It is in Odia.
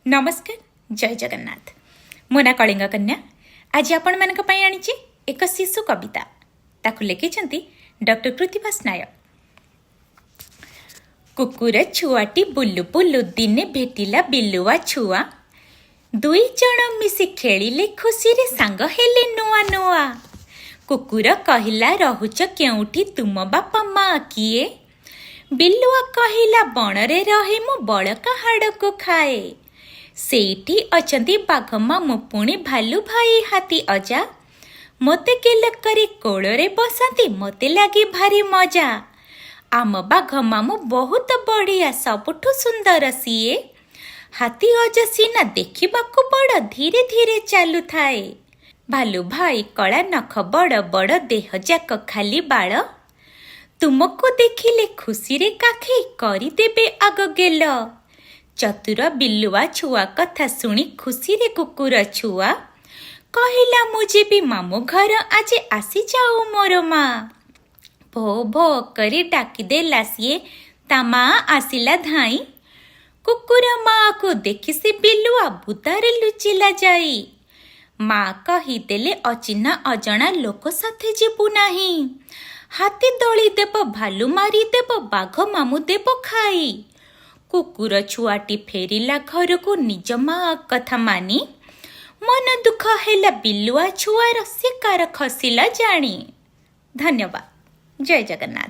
ନମସ୍କାର, ଜୟ ଜଗନ୍ନାଥ। ମୋ ନାଁ କଳିଙ୍ଗ କନ୍ୟା। ଆଜି ଆପଣମାନଙ୍କ ପାଇଁ ଆଣିଛି ଏକ ଶିଶୁ କବିତା। ତାକୁ ଲେଖିଛନ୍ତି ଡକ୍ଟର କୃତିବାସ ନାୟକ। କୁକୁର ଛୁଆଟି ବୁଲୁ ବୁଲୁ ଦିନେ ଭେଟିଲା ବିଲୁଆ ଛୁଆ। ଦୁଇ ଜଣ ମିଶି ଖେଳିଲେ, ଖୁସିରେ ସାଙ୍ଗ ହେଲେ ନୂଆ ନୂଆ। କୁକୁର କହିଲା, "ରହୁଛ କେଉଁଠି? ତୁମ ବାପା ମା କିଏ?" ବିଲୁଆ କହିଲା, "ବଣରେ ରହେ ମୁଁ, ବଳକା ହାଡ଼କୁ ଖାଏ। ସେଇଠି ଅଛନ୍ତି ବାଘ ମାମୁଁ, ପୁଣି ଭାଲୁ ଭାଇ, ହାତୀ ଅଜା। ମୋତେ ଗେଲ କରି କୋଳରେ ବସାନ୍ତି, ମୋତେ ଲାଗେ ଭାରି ମଜା। ଆମ ବାଘ ମାମୁଁ ବହୁତ ବଢ଼ିଆ, ସବୁଠୁ ସୁନ୍ଦର ସିଏ। ହାତୀ ଅଜା ସିନା ଦେଖିବାକୁ ବଡ଼, ଧୀରେ ଧୀରେ ଚାଲୁଥାଏ। ଭାଲୁ ଭାଇ କଳା, ନଖ ବଡ଼ ବଡ଼, ଦେହ ଯାକ ଖାଲି ବାଳ। ତୁମକୁ ଦେଖିଲେ ଖୁସିରେ କାଖେଇ କରିଦେବେ ଆଗ ଗେଲ।" ଚତୁର ବିଲୁଆ ଛୁଆ କଥା ଶୁଣି ଖୁସିରେ କୁକୁର ଛୁଆ କହିଲା, "ମୁଁ ଯିବି ମାମୁଁ ଘର ଆଜି, ଆସିଯାଉ ମୋର ମା।" ଭୋ ଭୋ କରି ଡାକିଦେଲା ସିଏ, ତା ମା ଆସିଲା ଧାଇଁ। କୁକୁର ମାକୁ ଦେଖି ସେ ବିଲୁଆ ବୁଦାରେ ଲୁଚିଲା ଯାଇ। ମା କହିଦେଲେ, "ଅଚିହ୍ନା ଅଜଣା ଲୋକ ସାଥେ ଯିବୁ ନାହିଁ। ହାତୀ ଦଳି ଦେବ, ଭାଲୁ ମାରିଦେବ, ବାଘ ମାମୁଁ ଦେବ ଖାଇ।" କୁକୁର ଛୁଆଟି ଫେରିଲା ଘରକୁ ନିଜ ମା କଥା ମାନି। ମନ ଦୁଃଖ ହେଲା ବିଲୁଆ ଛୁଆର, ଶିକାର ଖସିଲା ଜାଣି। ଧନ୍ୟବାଦ, ଜୟ ଜଗନ୍ନାଥ।